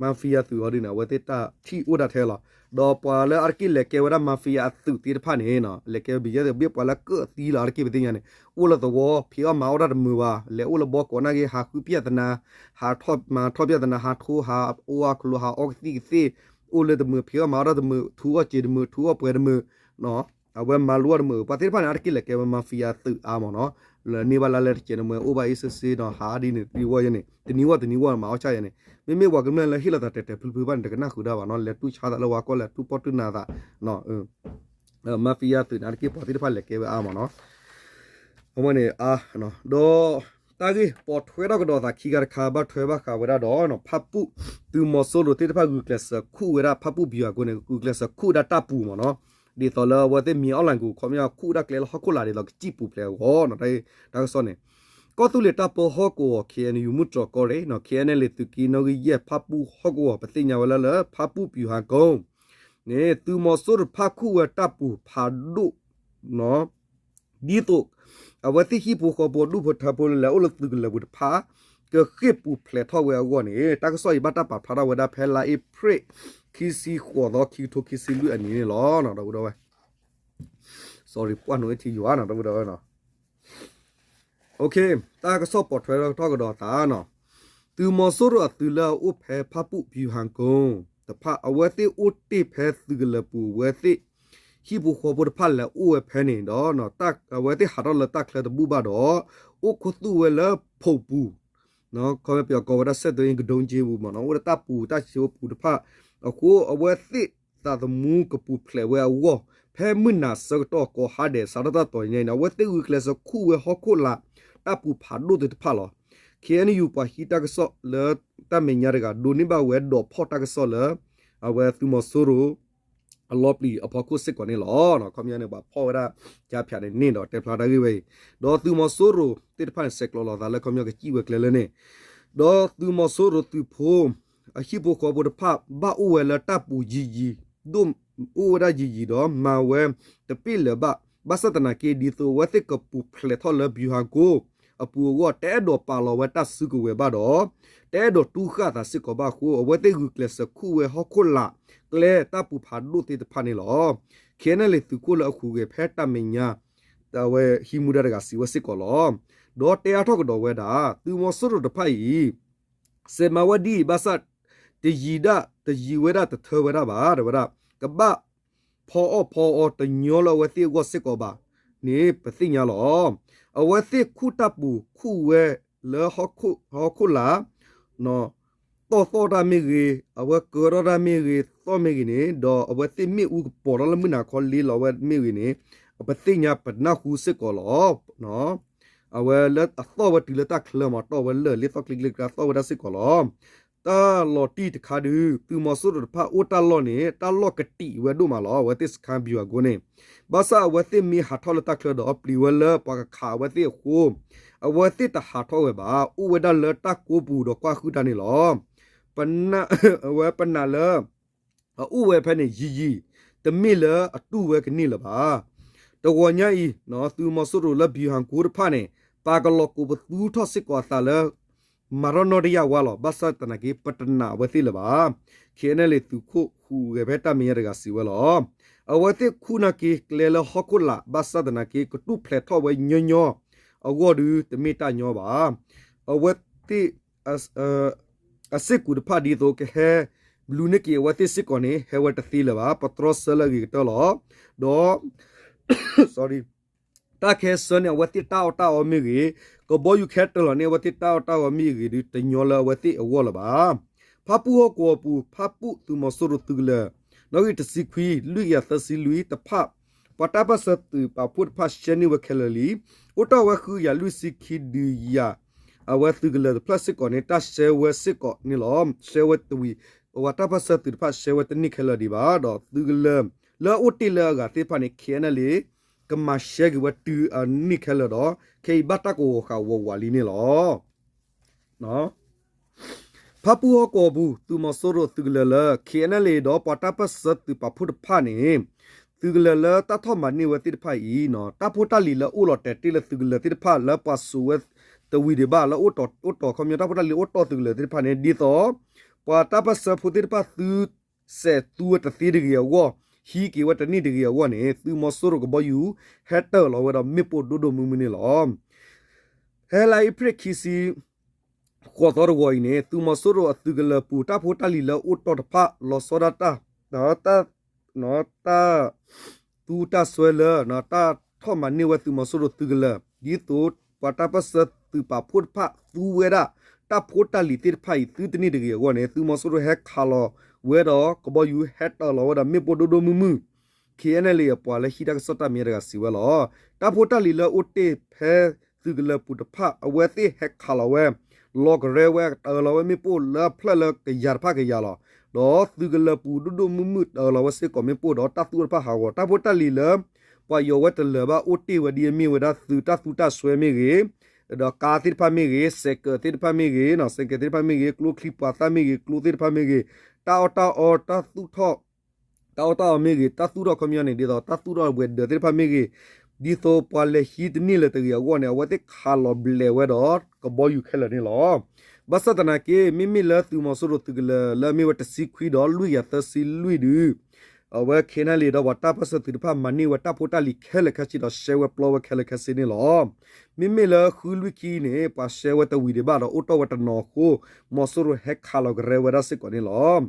မၤဖံယါသုးအီၤဒ်န့ၣ် အဝဲသ့ၣ်တၢ်ထံၣ်အိၣ်ဒၣ်ထဲလီၤ ဒီးပှၤလၢအတက့ၢ်လဲၤကဲဝဲဒၣ်မၤဖံယါအသုးသ့ၣ်တဖၣ်န့ၣ် လဲၤကဲဝဲဘံယဲၢ်သ့ၣ် ဘ့ၣ်ပှၤလၢကၢၣ်သံလီၤ အတက့ၢ်ပသ့ၣ်ညါန့ၣ် အိၣ်လၢသဝီ ဖံးအီၣ်မၤအီၣ်တၢ်တမုာ်ဘၣ် လဲၤအိၣ်လၢဘီကိးနာ်က့ ဟးဃုပြဿနာ ဟးထီၣ်မၤထီၣ်ပြဿနာ ဟးထိ ဟးအိၣ်အကျိၤ ဟးအီကသံၣ်ကသ့ၣ် အိၣ်လၢတမုာ် ဖံးအီၣ်မၤအီၣ်တၢ်တမုာ် ထူအီၣ်စ့တမုာ် ထူအီၣ်ပှဲၤတမုာ် အဝဲမၤလိအီၣ်တမုာ် ပှၤသ့ၣ်တဖၣ်န့ၣ် အတက့ၢ်လဲၤကဲဝဲမၤဖံယါသုးအါမ့ၢ်နီၤ လၢန့ၢ်ဘၣ်လါလဲတကဲးန့ၣ် မ့ၢ်အိၣ်ဘၣ်အ့ၣ်စ့စ့ဒီး ဟးဒ်န့ၣ်တနံၤဝီယဲန့ၣ် တနံၤဝီတနံၤဝီမၤအီၣ်ဆၣ်ယဲန့ၣ် မ့မ့ၢ်ပှၤကမျၢၢ်လၢဟ့ၣ်လီၤသးတဲာ်တဲာ်ဖျုးဖျုးဘၣ်န့ၣ် တကနၣ်ဃုာ်ဒၣ်ဘၣ်နီၤ လဲၤတူၢ်ဆါသးလၢဝါကီၢ် လဲၤတူၢ်ပီၣ်တူၢ်နးသး မၤဖံယါသုးန့ၣ် အတက့ၢ်ပှၤသ့ၣ်တဖၣ်လဲၤကဲဝဲအါမ့ၢ်နီၤ အဝဲန့ၣ် ဒီး တၢ်ဂ့ၢ်ပိာ်ထွဲထီၣ်ကဒီးသးခံခါတခါ ဘၣ်ထွဲဘၣ်ဃးဝဲဒၣ်ဒီး ဖၣ်ပူၣ် သုးမီၤစိရိၤသ့ၣ်တဖၣ် ဂုာ်ကျဲးစၢးခူၣ်ဝဲဒၣ် ဖၣ်ပူၣ်ပယီၤကိန့ၣ် ဂုာ်ကျဲးစၢးခူၣ်ဝဲဒၣ်တၢ်ပူၤမ့ၢ်နီၤ ဒ်သိးလၢအဝဲသ့ၣ်မံၤအီၣ်လဲၣ်ကိၤ ခီပညီခူၣ်ဝဲဒၣ်ကျဲလၢဟီၣ်ခိၣ်လာ်ဒ်သိးကစံၣ်ပူၤဖျဲးအဂီၢ်နီၤ တၢ်ကစီၣ်န့ၣ် ကီၢ်သူလ့ၤတၢ်ပၢဟီၣ်ကဝီၤ ခ့ၣ်အဲၣ်ယူၣ် မုၢ်တြီၤကီၢ်ရ့ၣ် ခ့ၣ်အဲၣ်ယူၣ် လံာ်သုးက့နီၣ်ဂံၢ်ယဲၢ် ဖၣ်ပူၣ်ဟီၣ်ကဝီၤ ပသ့ၣ်ညါဝဲလၢလၢ ဖၣ်ပူၣ်ပယီၤကိန့ၣ် သုးမီၤစိရိၤတဖၣ်ခူၣ်ဝဲတၢ်ပူၤဖးဒိၣ် ဒ်သိး အဝဲသ့ၣ်ဟံၣ်ဖိဃီဖိဒူၣ်ဖိထၢဖိလၢလဲၤအိၣ်လၢသုးကလၢၤပူၤတဖၣ် ကဃ့ၢ်ပူၤဖျဲးထီၣ်ဝဲအဂီၢ်န့ၣ် တၢ်ကစီၣ်အံၤဘၣ်တၢ်ပာ်ဖျါထီၣ်ဝဲဒၣ်ဖဲလါအ့ဖြ့ၣ် ခံဆံဃိးသီ ခံကထိခံဆံလွံၢ်အနံၤန့ၣ်လီၤ ဒီပုၢ်ဒီဝဲၢ် sorry ပှၢ်နိအ့ထံယွၤနီၤ ဒီပုၢ်ဒီဝဲၢ်နီၤ တၢ်ကစီၣ်ပိာ်ထွဲထီၣ်ကဒီးသးနီၤ သုးမီၤစိရိၤအသုးလၢအအိၣ်ဖဲဖၣ်ပူၣ်ပယီၤကိတဖၣ် အဝဲသ့ၣ်အိၣ်တ့ၢ်ဖဲသုးကလၢၤပူၤ အဝဲသ့ၣ် ဟံၣ်ဖိဃီဖိတဖၣ်လဲၤအိၣ်ဝဲဖဲန့ၣ်ဒီး အဝဲသ့ၣ်ဟးထီၣ်လၢတၢ်ချၢတဘူၣ်ဘၣ်ဒီး အိၣ်ခူသူၣ်ဝဲလၢဖိးပူၤ ခီပညီပယီၤကိးဝဲဒၣ် စဲးသိအ့ ကဒုံက့ပူၤမ့ၢ်နီၤ အိၣ်လၢတၢ်ပူၤတၢ်စ့ပူၤတဖၣ် အဃိ အဝဲသ့ၣ်သးသမူကပူၤဖျဲးဝဲအဂီၢ် ဖဲမုၢ်နၤဆၢကတီၢ်ကိးဟါဒဲး စးထီၣ်တၢ်တီၤညါအံၤန့ၣ် အဝဲသ့ၣ်ဂုာ်ကျဲးစၢးခူၣ်ဝဲဟီၣ်ခိၣ်လာ် တၢ်ပူၤဖးဒိၣ်သ့ၣ်တဖၣ်လီၤ. ခ့ၣ်အဲၣ်ယူၣ် ပှၤဟံးတၢ်ကစီၣ်လၢတၢ်မဲာ်ညါတဂၤ ဒိးန့ၢ်ဘၣ်ဝဲဒီးဖီၣ်တၢ်ကစီၣ်လၢ အဝဲသုးမီၤစိရိၤ အလီပျံၤအဖီခိၣ်စ့ၢ်ကီးန့ၣ်လီၤ. ခီပညီန့ၣ် ပှၤဖီၣ်ဝဲဒၣ်ကၠါဖၠးန့ၣ်န့ၣ်ဒီးတဲဖျါတၢ်ဂ့ၢ်ဝဲအံၤ ဒီးသုးမီၤစိရိၤသ့ၣ်တဖၣ်န့ၣ် ဆဲးကျိးလီၤသးလၢခီပညီကစံၣ်ဝဲကျဲလၢန့ၣ် ဒီးသုးမီၤစိရိၤသုးဖိ အဟံၣ်ဖိဃီဖိတဖၣ် ဘၣ်အိၣ်ဝဲလၢတၢ်ပူၤယံာ်ယံာ် ဒိၣ်အိၣ်ဝဲဒၣ်ယံာ်ယံာ်ဒီး မၤဝဲတပ့ၢ်လၢၤဘၣ် ဘၣ်ဆၣ်သနာ်က့ ဒ်သိးအဝဲသ့ၣ်ကပူၤဖျဲးထီၣ်လၢ ဗျူဟာကုန်း အပူၤအဂီၢ် တအဲၣ်ဒိးပာ်လီၤဝဲတၢ်စုကဝဲၤဘၣ်ဒီး တအဲၣ်ဒိးတူၢ်ဃာ်သးစ့ၢ်ကီးဘၣ်အဃိ အဝဲသ့ၣ်ဂုာ်ကျဲးစၢးခူၣ်ဝဲဟီၣ်ခိၣ်လာ်ကျဲတၢ်ပူၤဖးဒိၣ်သ့ၣ်တဖၣ်န့ၣ်လီၤ. KNLA သုးခိၣ်လၢအဟူးဂဲၤဖဲတၢ်မဲာ်ညါ အဝဲဟံးမူဒါတဂၤစံးဝဲစ့ၢ်ကီးလီၤ. ဒီးတဲအါထီၣ်ကဒီးဝဲဒၣ် သုးမီၤစိရိၤတဖၣ်အံၤ စဲးမၤဝဲဒ်အံၤဘၣ်ဆၣ် တယံၤဒၣ် တယံၤဝဲဒၣ်တထၢဝဲဒၣ်ဘၣ် တဲဝဲဒၣ် ကဘၣ်ဖီအီၣ်ဖီအီတညီလၢအဝဲသ့ၣ်အဂီၢ်စ့ၢ်ကီးဘၣ်န့ၣ် ပသ့ၣ်ညါလီၤ. အဝဲသ့ၣ်ခူၣ်တၢ်ပူၤခူၣ်ဝဲလၢဟီၣ်ခိၣ်လာ် တီၢ်သီၣ်တၢ်မ့ၢ်ဂ့ၤ, အဝဲကၢထီၣ်တၢ်မ့ၢ်ဂ့ၤ, သီၣ်မ့ၢ်ဂ့ၤန့ၣ် ဒီးအဝဲသ့ၣ်မ့ၣ်အူကပီၤထီၣ်လၢမုၢ်နၤခီလ့လီၤဝဲမ့ၢ်ဂ့ၤန့ၣ် ပသ့ၣ်ညါပနၢ်ဟူစ့ၢ်ကီးလီၤ. အဝဲလၢအသီၣ်ဝဲတုၤလၢတၢ်ချၢမး တီၢ်ဝဲလၢာ်လ့သီၣ်ချ့ချ့ကျါသီၣ်ဝဲဒၣ်စ့ၢ်ကီးလီၤ. တၢ်လီၤတံၢ်တခါဒုး သုးမီၤစိရိၤတဖၣ်အိၣ်တၢ်လီၢ်န့ၣ် တၢ်လီၢ်ကတံာ်ဝဲဒိၣ်မးလီၤ. အဝဲသ့ၣ်စခါပယီၤအကိန့ၣ် ဘၣ်ဆၣ်အဝဲသ့ၣ်မ့ၢ်ဟးထီၣ်လၢတၢ်ချၢဒီးပျံၤဝဲလၢပှၤကခးအဝဲသ့ၣ်အဃိ အဝဲသ့ၣ်တဟးထီၣ်ဝဲဘၣ်. အိၣ်ဝဲဒၣ်လၢတၢ်ကိးပူၤဒီးကွၢ်ဃုာ်တၢ်န့ၣ်လီၤ. ပနၢ် အဝဲပနၢ်လၢ အအိၣ်ဝဲဖဲန့ၣ်ယံာ်ယံာ် တမ့ၢ်လၢအတူၢ်ဝဲကန့ၢ်လၢၤဘၣ်. တဂီၤညါအံၤ သုးမီၤစိရိၤလၢ ဗျူဟာကုန်း တဖၣ်န့ၣ် ပာ်ကလီၤကိးပသူထီၣ်စ့ၢ်ကီးအသးလၢ မၤထီၣ်နီၣ်တယၢ်ဝါလီၤ. ဘၣ်ဆၣ်သနာ်က့ ပတနာ်အဝဲသ့ၣ်လၢၤဘၣ်. KNLA သုးခိၣ်ဟူးဂဲၤဖဲတၢ်မဲာ်ညါတဂၤစံးဝဲလီၤ. အဝဲသ့ၣ်ခူၣ်နာ်က့ကျဲလၢဟီၣ်ခိၣ်လာ် ဘၣ်ဆၣ်သနာ်က့ ကတူၢ်ဖျဲးထီၣ်ဝဲညီညီအဂီၢ်ဒုး တမ့ၢ်တၢ်ညီဘၣ်. အဝဲသ့ၣ် အစ့ၢ်ကီးတဖၣ်ဒ်သိးကဟဲ ဘျုးန့ၢ်က့ၤအဝဲသ့ၣ်စ့ၢ်ကီးန့ၣ် ဟဲဝဲတသ့လၢၤဘၣ်. ပတြီဆၢလၢအဂ့ၤကတၢၢ်လီၤ. ဒီး တၢ်ကဟဲဆှၢန့ၢ်အဝဲသ့ၣ်တၢ်အီၣ်တၢ်အီမ့ၢ်ဂ့ၤ, ကဘီယူၤကဟဲတၢၤလီၤန့ၢ်အဝဲသ့ၣ်တၢ်အီၣ်တၢ်အီမ့ၢ်ဂ့ၤဒုး တညီလၢအဝဲသ့ၣ်အဂီၢ်လၢၤဘၣ်. ဖၣ်ပူၣ်ဟီၣ်ကဝီၤပူၤ ဖၣ်ပူၣ်သုးမီၤစိရိၤသုးကလၢၤ နီၣ်ဂံၢ်တဆံခွံ လွံၢ်ကယၤသၢဆံလွံၢ်တဖၣ် ပှၤတၢ်ပၢၢ်ဆၢသုးပာ်ဖှိၣ်တဖၣ်ရှဲန့ၢ်ဝဲခဲလၢာ်လံ. အိၣ်တ့ၢ်ဝဲဃုကယၤလွံၢ်ဆံခံဒုးယၤ အဝဲသုးကလၢၤတဖျၢၣ်စ့ၢ်ကီးန့ၣ် တၢ်ရှဲဝဲစ့ၢ်ကီးန့ၣ်လီၤ. ရှဲဝဲတဝံၤ ပှၤတၢ်ပၢၢ်ဆၢသုးတဖၣ်ရှဲဝဲတန့ၢ်ခဲလၢာ်ဒံးဘၣ်. ဒီးသုးကလၢၤလၢအအိၣ်တ့ၢ်လၢအဂၤသ့ၣ်တဖၣ်န့ၣ် KNLA ကမၤရှဲက့ၤဝဲတုၤအန့ၢ်ခဲလၢာ်ဒီး ခဲအံၤဘၣ်တၢ်ကဝီၤဃာ်ဝးဝးလံန့ၣ်လီၤ. ဖၣ်ပူၣ်ဟီၣ်ကဝီၤပူၤ သုးမီၤစိရိၤသုးကလၢၤလၢ KNLA ဒီးပှၤတၢ်ပၢၢ်ဆၢသုးပာ်ဖှိၣ်တဖၣ်န့ၣ် သုးကလၢၤလၢတၢ်ထီၣ်မၤန့ၢ်ဝဲသ့ၣ်တဖၣ်အံၤ တၢ်ဖိတၢ်လံၤလၢအိၣ်လီၤတဲာ်တ့ၢ်လၢသုးကလၢၤသ့ၣ်တဖၣ်လၢပှၤစိာ်ဝဲတဝံၤဒံးဘၣ်လၢ အိၣ်တီၢ်ခီပညီတၢ်ဖိတၢ်လံၤအိၣ်တီၢ်သုးကလၢၤသ့ၣ်တဖၣ်န့ၣ် ဒ်သိး ပှၤတၢ်ပၢၢ်ဆၢဖိသ့ၣ်တဖၣ်သု စဲးသူဝဲတသ့တဂ့ၤအဂီၢ်, ဟံးက့ၤဝဲတန့ၢ်တဂ့ၤအဂီၢ်န့ၣ် သုးမီၤစိရိၤကဘီယူၤ ဟဲတၢၤလီၤဝဲဒီးမ့ၣ်ပိၢ်ဒိၣ်ဒိၣ်မုၢ်မုၢ်န့ၣ်လီၤ. ဖဲလါအ့ဖြ့ၣ်ခံဆံ ဃိးသီတဝီၤအံၤန့ၣ် သုးမီၤစိရိၤအသုးကလၢၤပူၤ တၢ်ဖိတၢ်လံၤလၢအိၣ်တီၢ်တဖၣ် လီၤဆီဒၣ်တၢ် တၢ် တၢ်သူတၢ်စွဲလၢ တၢ်ထီၣ်မၤန့ၢ်ဝဲသုးမီၤစိရိၤသုးကလၢၤ ဒ်သိးပှၤတၢ်ပၢၢ်ဆၢသုးပာ်ဖှိၣ်တဖၣ်သူဝဲဒၣ် တၢ်ဖိတၢ်လံၤသ့ၣ်တဖၣ်အံၤ သုတန့ၢ်တဂ့ၤအဂီၢ်န့ၣ် သုးမီၤစိရိၤဟဲခးလီၤဝဲဒီး ကဘီယူၤဟဲတၢၤလီၤဝဲဒီးမ့ၣ်ပိၢ်ဒိၣ်ဒိၣ်မုၢ်မုၢ် KNLA အပှၤလၢဟံးတၢ်ကစီၣ်တၢ်မဲာ်ညါတဂၤစံးဝဲလီၤ. တၢ်ဖိတၢ်လံၤလၢအိၣ်တ့ၢ်ဖဲသုးကလၢၤပူၤတဖၣ် အဝဲသ့ၣ်ဟဲခးလီၤဝဲ လီၤကရဲဝဲ တၢၤလီၤဝဲမ့ၣ်ပိၢ်လၢအဖျၢၣ်လၢကယၤတဖၣ်ကယၤလီၤ. ဒီးသုးကလၢၤပူၤဒိၣ်ဒိၣ်မုၢ်မုၢ်တၢၤလီၤဝဲစ့ၢ်ကီးမ့ၣ်ပိၢ်ဒီးတၢ်သူၣ်ထီၣ်တဖၣ်ဟးဂီၤ တၢ်ဖိတၢ်လံၤလၢ ပှၤယီၤဝဲတလၢၤဘၣ်အိၣ်တ့ၢ်ဝဲဒ်အမ့ၢ်ဝဲဒၣ်သုးတၢ်သူတၢ်စွဲမ့ၢ်ဂ့ၤ, ဒီးကါသ့ၣ်တဖၣ်မ့ၢ်ဂ့ၤ, စဲးကဲးသ့ၣ်တဖၣ်မ့ၢ်ဂ့ၤ, စဲးကဲးသ့ၣ်တဖၣ်မ့ၢ်ဂ့ၤ, ကျိချံပှၤသၣ်မ့ၢ်ဂ့ၤ, ကျိသ့ၣ်တဖၣ်မ့ၢ်ဂ့ၤ, တၢ်အီၣ်တၢ်အီ တၢ်သူၣ်ထီၣ် တၢ်အီၣ်တၢ်အီမ့ၢ်ဂ့ၤ, တၢ်သူၣ်ထီၣ်ခီပညီန့ၣ် ဒ်သိးတၢ်သူၣ်ထီၣ်ဝဲၤဒၢးသ့ၣ်တဖၣ်မ့ၢ်ဂ့ၤ, ဒ်သိးပှၤလဲၤဟံးတန့ၢ်လၢၤတဂ့ၤအဂီၢ်န့ၣ် အဝဲသ့ၣ်ခးလီၤဘျဲးဝဲဒီးကဘီယူၤခဲလၢာ်န့ၣ်လီၤ. ဘၣ်ဆၣ်သနာ်က့ မ့မ့ၢ်လၢသုးမီၤစိရိၤသုးကလၢၤလၢအမ့ၢ်ဝဲတဆံခွံဒီးလွံၢ်ကယၤသၢဆံလွံၢ်ဒုး အဝဲ KNLA ဒီးပှၤတၢ်ပၢၢ်ဆၢသုးတဖၣ်မၤန့ၢ်ဝဲတၢ်ဖိတၢ်လံၤခဲလၢာ်ခဲဆ့ဒီးရှဲဝဲပျီဝဲခဲလၢာ်ခဲဆ့န့ၣ်လီၤ. မ့မ့ၢ်လၢဃုလွံၢ်ခံန့ၣ် ပှၤရှဲဝဲတဝံၤဒံးဘၣ်ဒီးအိၣ်တီၢ်ဝဲတနီၤအဃိ မီၤစိရိၤဟဲခးလီၤကရဲဝဲဒၣ်စ့ၢ်ကီးန့ၣ်လီၤ.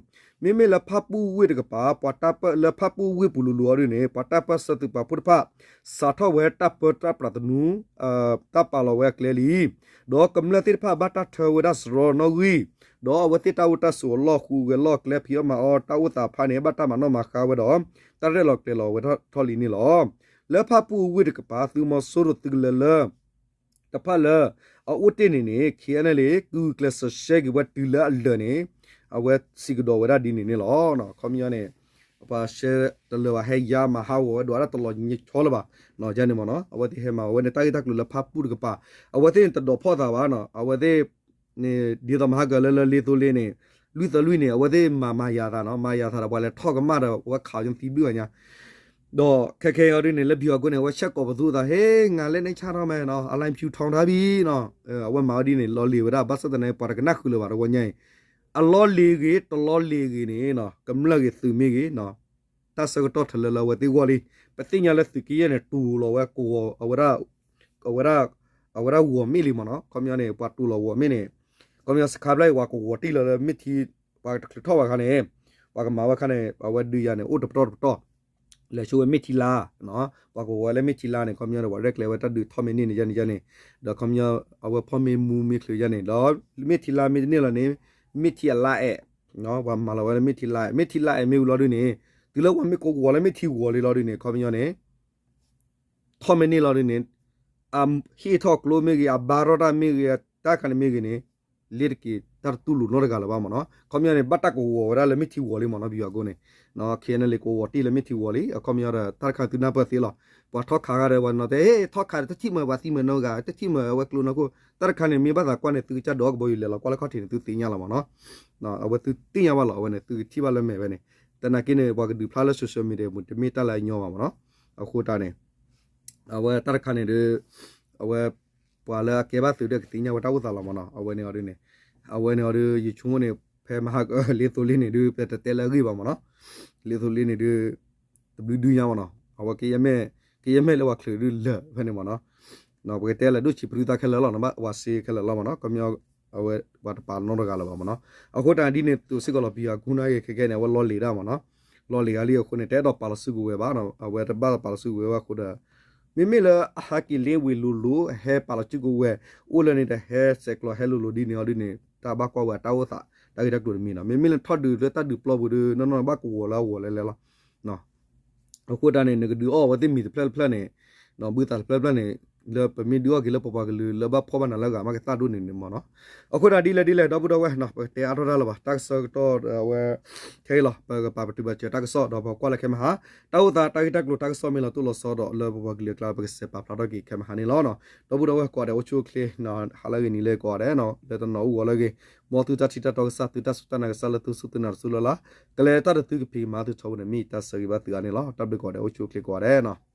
မ့မ့ၢ်လၢဖၣ်ပူၣ်ဝ့ၢ်တကပၤ ပှၤတၢ်ပၢၢ်လၢဖၣ်ပူၣ်ဝ့ၢ်ပူၤလိၤလိၤအီၤဒုးန့ၣ် ပှၤတၢ်ပၢၢ်ဆၢသုးပာ်ဖှိၣ်တဖၣ် စးထီၣ်ဝဲတၢ်ပၢတၢ်ပြးသနူ တၢ်ပာ်လီၤဝဲအကျဲလံ. ဒီးကမျၢၢ်သ့ၣ်တဖၣ်ဘၣ်တၢ်ထၢဝဲဒၣ်စရီနီၣ်ဂံၢ်, ဒီးအဝဲသ့ၣ်တၢ်အိၣ်တၢ်ဆိးအလီၢ်ဃုာ်ဂဲၤလီၢ်ကျဲဖံးအီၣ်မၤအီၣ်တၢ်အိၣ်သးတဖၣ်န့ၣ် ဘၣ်တၢ်မၤနီၣ်မၤဃါဝဲဒီး တၢ်ရဲၣ်လီၤကျဲၤလီၤဝဲထီၣ်လံန့ၣ်လီၤ. လၢဖၣ်ပူၣ်ဝ့ၢ်တကပၤ သုးမီၤစိရိၤသုးကလၢၤလၢ တဖၣ်လၢ အအိၣ်တ့ၢ်န့ၣ်န့ၣ် KNLA ဂုာ်ကျဲးစၢးရှဲက့ၤဝဲတုၤလၢအလၢာ်န့ၣ် အဝဲစံးကဒီးဝဲဒၣ်ဒ်န့ၣ်န့ၣ်လီၤ. ခီပညီန့ၣ် ပှၤရှဲတလၢာ်ဘၣ် ဟဲယါမၤဟးဂီၤဝဲဒၣ်တလီၤညါဆီလၢၤဘၣ်. န့ၣ်မ့ၢ်နီၤ အဝဲသ့ၣ်ဟဲမၤဝဲန့ၣ် တၢ်ဂ့ၢ်တၢ်ကျိၤလၢဖၣ်ပူၣ်တကပၤ အဝဲသ့ၣ်န့ၣ်တဒိးဖီၣ်သးဘၣ်နီၤ အဝဲသ့ၣ်န့ၣ် ဒ်သိးမဟါကလၢလၢလ့သိလ့န့ၣ် လွံၢ်သၢလွံၢ်န့ၣ် အဝဲသ့ၣ်မၤမၤယၤသးနီၤ မၤယၤသးဒီးပှၤလဲၤထီၣ်ကမၣ်ဒီး အဝဲခးအီၤသံဘျုၣ်အညါ ဒီးခဲခဲအံၤဒ်န့ၣ် လၢဘံၣ်အီၤကိန့ၣ် အဝဲဆဲးကိးပသူအသး ဟ့ ငါလဲန့ၣ်ဆါထီၣ်မဲာ်နီၤ အလံဖြူထောင်ထားပြီနီၤ အဝဲမၤဝဲဒ်န့ၣ် လီၤလ့ၤဝဲဒၣ် ဘၣ်ဆၣ်သနာ်က့ ပှၤတကနၣ်ဃုာ်လၢၤဘၣ်တဝီညါအံၤ အလီၤလ့ၤဂ့ၤ တလီၤလ့ၤဂ့ၤန့ၣ် ကမျၢၢ်ဂ့ၤသုးမ့ၢ်ဂ့ၤ တၢ်ဆၢကတီၢ်ထီၣ်လၢလၢအဝဲသ့ၣ်ဂီၢ်လံ ပသ့ၣ်ညါလၢသုးက့ယဲၢ်န့ၣ် တူၢ်လိာ်ဝဲကဝီၤ အဝဲဒၣ် အဝဲဒၣ်ဂီၤမ့ၣ်လံမ့ၢ်နီၤ ခီပညီန့ၣ် ပှၤတူၢ်လိာ်ဂီၤမ့ၣ်န့ၣ် ခီပညီစခါဖျၢၣ်အံၤ ပှၤကဝီၤတံၢ်လီၤလၢမ့ၢ်ထံ ပှၤတချုးထီၣ်ဘၣ်ခါန့ၣ် ပှၤကမၤဝဲခါန့ၣ် အဝဲဒုးယၤန့ၣ် အိၣ်တပတီၢ်တပတီၢ် လဲၤဆိဝဲမ့ၢ်ထံလါ ပှၤကဝီၤဝဲလၢမ့ၢ်ထံလါန့ၣ် ခီပညီန့ၣ် ပှၤရဲၣ်ကျဲၤဝဲတၢ်ဒုးထီၣ်မ့ၢ်န့ၢ်န့ၣ်ယါန့ၣ်ယါန့ၣ် ဒီးခီပညီ အဝဲဖီၣ်မ့ၢ်မူမ့ၢ်ချုးယါန့ၣ် ဒီးမ့ၢ်ထံလါမ့ၢ်တန့ၢ်လီၤန့ၣ် မ့ၢ်ထံအလါအဲး ပှၤမၤလီၤဝဲလၢမ့ၢ်ထံလါအဲး မ့ၢ်ထံလါအဲးမ့ၢ်ဝံၤလီၤဒုးန့ၣ် တုၤလၢပှၤမ့ၢ်ကိးကဝီၤလၢမ့ၢ်ထံဂီၤလံလီၤဒုးန့ၣ် ခီပညီန့ၣ် ထီၣ်မ့ၢ်န့ၢ်လီၤဒုးန့ၣ် အဟ့ၣ်ထီၣ်ကျိမ့ၢ်ဂ့ၤ အဘါထီၣ်တၢ်မ့ၢ်ဂ့ၤ တၢ်ခါန့ၣ်မ့ၢ်ဂ့ၤန့ၣ် လ့တက့ၤတၢ်တတူၢ်လိာ်နီတဂၤလၢၤဘၣ်မ့ၢ်နီၤ ခီပညီန့ၣ် ဘၣ်တၢ်ကဝီၤဝဲဒၣ်လၢမ့ၢ်ထံဂီၤလံမ့ၢ်နီၤ ဘံၣ်အီၤကိန့ၣ် ခဲအံၤန့ၣ်လံ ကဝီၤတံၢ်လၢမ့ၢ်ထံဂီၤလံ အခီပညီဒီး တၢ်တခါသုနၢ်ပၢၢ်သ့လီၤ ပှၤထီၣ်ခးဂၤဒီးပှၤနီၤတဲ ဟ့ၣ် ထီၣ်ခးဒီးတထံၣ်မး ပှၤသံမးနီတဂၤ တထံၣ်မး အဝဲကျိနီၢ်ခိၣ် တၢ်တခါန့ၣ် မ့ၢ်ဘၣ်သးကွၢ်န့ၣ် သုကစၢ်ဒိးကဘီယူၤလဲၤလီၤကွၢ်လၢခီၣ်ထံးန့ၣ် သုသ့ၣ်ညါလီၤမ့ၢ်နီၤ အဝဲသုသ့ၣ်ညါဘၣ်လီၤ အဝဲန့ၣ် သုကထံၣ်ဘၣ်လၢမဲာ်ဝဲန့ၣ် သနာ်က့န့ၣ် ပှၤကဒုးဖျါလၢ social media မ့ၢ်တမ့ၢ်တၢ်လၢအညီဘၣ်မ့ၢ်နီၤ အဃိတၢ်န့ၣ် အဝဲတၢ်တခါန့ၣ်ဒီး အဝဲ ပှၤလၢအကဲဘၣ်သုးဒီးကသ့ၣ်ညါဝဲတၢ်အိၣ်သးလီၤမ့ၢ်နီၤ အဝဲန့ၣ်အီၤဒုးန့ၣ် အဝဲန့ၣ်အီၤဒုး ယဆိကမိၣ်န့ၣ် ဖဲမဟါလ့သိလ့န့ၣ်ဒုး ပတတဲလၢအဂ့ၢ်ဘၣ်မ့ၢ်နီၤ လ့သိလ့န့ၣ်ဒုး တဘျုးဒုညါမ့ၢ်နီၤ အဝဲ ကယဲၢ်မဲာ်လၢပှၤချုးဒုးလၢာ်ဖဲန့ၣ်မ့ၢ်နီၤ ပကတဲလၢဒိၣ်ဆံးပရူသၣ်ခဲလၢာ်လီၤ နဘၣ်ဝၤစ့ခဲလၢာ်လီၤမ့ၢ်နီၤ ခီပညီ အဝဲပှၤတပာ်နီတဂၤလၢၤဘၣ်မ့ၢ်နီၤ အဃိတၢ်ဒ်န့ၣ် သိးစ့ၢ်ကီးလီၤ ဘံၣ်အီၤကိန့ၣ် ခဲခဲန့ၣ် အဝဲလီၤလ့ၤဒၣ်မ့ၢ်နီၤ လီၤလ့ၤဂၤလံအဃိန့ၣ် တအဲၣ်ဒိးပာ်လီၤစုကဝဲၤဘၣ် အဝဲတဘၣ်ပာ်လီၤစုကဝဲၤဝဲအဃိဒီး မ့မ့ၢ်လၢအဟဲက့ၤလ့ဝ့ၤလိၤလိၤ အဟဲပာ်လီၤစုကဝဲၤ အိၣ်လၢန့ၣ်ဒီးဟဲဆဲးကျိးဟဲလိၤလိၤဒ်န့ၣ်အီၤဒ်န့ၣ် တၢ်ဘၣ်ကွၢ်ဝဲအတၢ်အိၣ်သး တၢ်ဂ့ၢ်တၢ်ကျိၤတမံၤနီၤ မ့မ့ၢ်လၢထီၣ်ဒုးလၢတၢ်ဒုးပျီပူၤဒီး နီၢ်နီၢ်ဘၣ်ကဝီၤလၢအဂီၢ်လဲၤလဲၤလီၤ အဃိတၢ်န့ၣ် နကဒုးအီၣ်အဝဲသ့ၣ်မံၤတဖျၢၣ်တဖျၢၣ်န့ၣ် ဘုသးတဖျၢၣ်တဖျၢၣ်န့ၣ် လၢပမ့ၢ်ဒုးအီၣ်က့ၤလၢပပှၤကလုာ်လၢဘၣ်ဖှီၣ်ဘၣ်နးလၢအဂၤမးကသၣ်ဒိၣ်န့ၣ်န့ၣ်မ့ၢ်နီၤ အဃိတၢ်ဒ်လဲၣ်ဒ်လဲၣ် ဒီပုၢ်ဒီဝဲၢ် ပကတဲအါထီၣ်တၢ်လၢၤဘၣ် တၢ်ကစီၣ်ကတီၢ်အဝဲ ခဲအံၤလီၤ ပကပာ်ပတုာ်ပာ်စၢၤတၢ်ကစီၣ်ဒီးပကွၢ်လၢခဲမဟါ တၢ်အိၣ်သးတၢ်ဂ့ၢ်တၢ်ကျိၤတၢ်ကစီၣ်မ့ၢ်လီၤတိၢ်လီၤဆီဒီးလၢပပှၤကလုာ်အကျါ ပကစဲးပာ်ဖျါထီၣ်က့ၤခဲမဟါန့ၣ်လီၤ. ဒီပုၢ်ဒီဝဲၢ် ကိးဂၤဒဲးအိၣ်ဆူၣ်အိၣ်ချ့ ဟါလၢအဂ့ၤနံၤလၢအဂ့ၤကိးဂၤဒဲး လၢတနီၤအိၣ်ဂီၤလၢအဂ့ၤ မ်သုတၢ်ထံၣ်တၢ်တီကစၢ် သုတၢ်စူၢ်တၢ်နာ်ကစၢ်လၢသုစူၢ်သုနာ်တစူၢ်လၢ်လၢ် ကလဲၤတၢ်ဒီးသုကဖံးကမၤသုထီဘိန့ၣ် မ့ၢ်တၢ်ဆၢဂ့ၤဘၣ်သုအါန့ၣ်လီၤ. တၢ်ဘျုးကိးဂၤဒဲးအိၣ်ဆူၣ်အိၣ်ချ့ကိးဂၤဒဲးနီၤ.